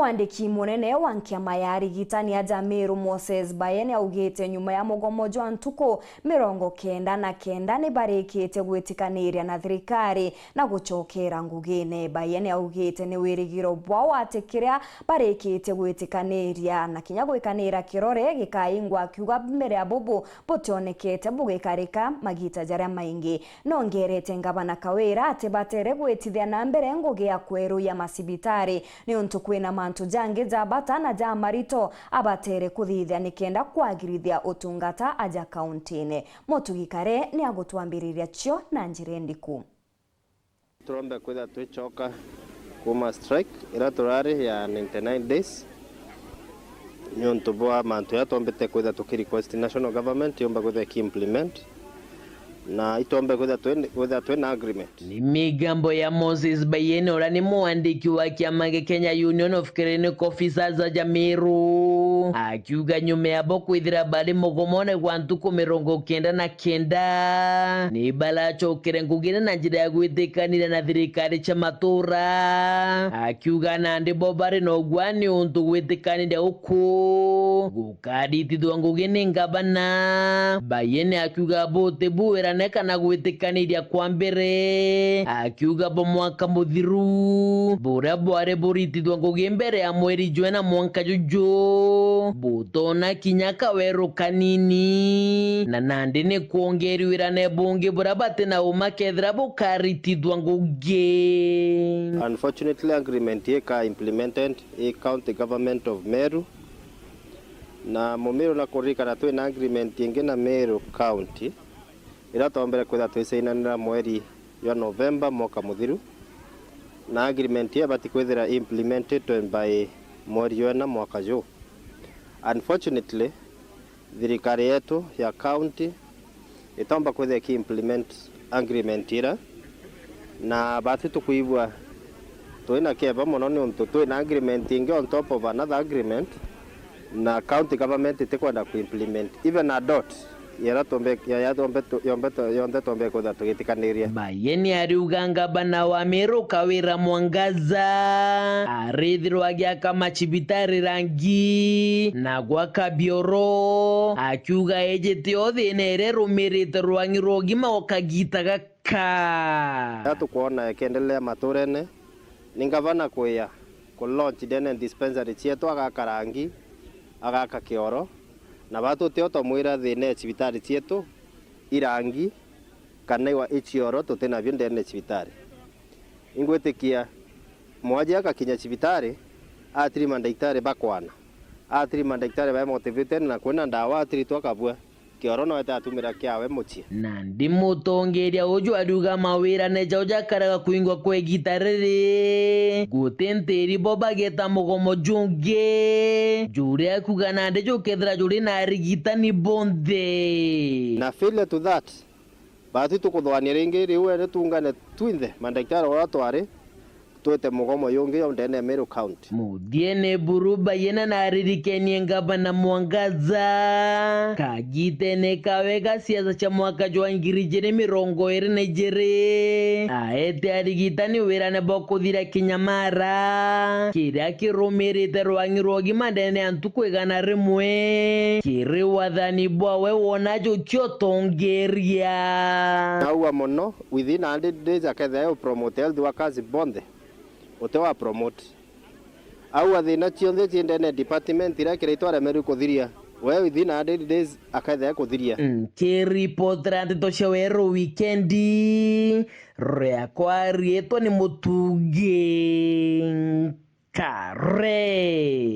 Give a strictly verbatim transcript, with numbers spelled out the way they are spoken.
Mwandiki munene wa nkiama ya arigitani aja Meru, Moses Bayeni, augite nyuma ya mugomo jwa ntuku mirongo kenda na kenda ni barikitie gwitikaniria na thirikari na gucokera ngugine. Bayeni augite ni wirigiro bwao ati kiria barikitie gwitikaniria na kinya gwikanira kirore gikaingwa, akiuga mbere ya bubu butionekete bugikarika magita jaria maingi. Nongerete ngavana Kawira ati batere gwitithia na mbere ngugi ya kweruya macibitari, niuntu kwina mantu jangi ja bata na ja marito abatere kuthithia nikenda kwagirithia utungata aja kauntine. Mutugi Kare ni agutwambiriria cio na njira indiku. Turombe kwitha twicoka kuma strike ira turari ya ninety-nine days, niuntu bwa mantu ya twombete kwitha tukirequest national government yomba kwitha ikiimplement, na itombe kwitha twi, kwitha twina agreement. Ni migambo ya Moses Bayeni, uria ni mwandiki wa kiama gia Kenya Union of Clinical Officers aja Meru, akiuga nyuma ya bo kwithira bari mugomone gwa ntuku mirongo kenda na kenda, ni baracokere ngugine na njira ya gwitikaniria na thirikari cia matura, akiuga nandi bo bari na ugwani untu gwitikaniria uku gukaritithua ngugi ni ngavana. Bayeni akiuga buti buwirane kana gwitikaniria kwa mbere, akiuga bo mwaka muthiru buria bwari buritithua ngugi mbere ya mweri jwena mwanka juju, butona kinya kaweru kanini, na nandi ni kwongerwirane bungi buria bati na uma kethira bukaritithua ngugi. Unfortunately, agreement ika implemented i County Government of Meru, na Mumiru na kuririkana twina agreement ingi na Meru County, iria twombere kwitha twisainanira mweri jwa November mwaka muthiru, na agreement iyo ibati kwithira implemented by mweri jwena mwaka juu. Unfortunately, thirikari yetu ya county itomba kwithia iki implement agreement ira, na batu tukwigua twina kieba mono niuntu twina agreement ingi on top of another agreement, na county government itikwenda ku implement even a dot yera tombe, ya, ya tombe tu, yombe tu, yonthe tombe kwithia tugitikaniria. Bayeni ariuga ngabana wa Meru Kawira Mwangaza arithirwa agiaka macibitari rangi na gwaka bioro, akiuga ejete o thina iria irumirite rwang'i rwa ugima o kagita gaka. Ria tukwona ikiendelea maturene, ni ngavana kwia ku launch ndene dispensary cietu, agaka rangi, agaka kioro, na batu tio tomwira thina e cibitari cietu irangi kana iwa ichioro tutinabio ndene cibitari. Ingwitikia mwaji akakinya cibitari, atiri mandaktari bakwana, atiri mandaktari bae motivated na kwina ndawa atiritwa akabua, kioro no ete atumira kiawe mucii. Nandi mutongeria uju ariuga mawirane jau jakaraga kwingwa kwa igita riri, guti ntiri bo bageta mugomo jungi, juria akuga nandi jukethira juri na arigitani bonthe. Na failure to that, batu tukuthwania ringi riu ene tungane twinthe mandaktari uria twari, twite mugomo yungi yo ndene ya Meru County. Muthiene buru Bayena naririkenie ngavana Mwangaza kagitene kawe ga siasa cia mwaka jwa ngiri ijiri mirongo iri na ijiri, aete arigitani wirane bwa kuthira kinyamara kiria kirumirite rwang'i rwa ugima ndene ya ntuku igana rimwe kiri wathani bwawe wona jucio tongeria. Naua mono, within a hundred days akethira e u promote health workers bonthe, uti wa promote. Aua thina cionthe cii ndene department iria kiria itwaremerwe kuthiria, we within a hundred days akethira e kuthiria. Nkiripotera nteto cia Weru Wikendi, riakwa riitwa ni Mutugi Nkare.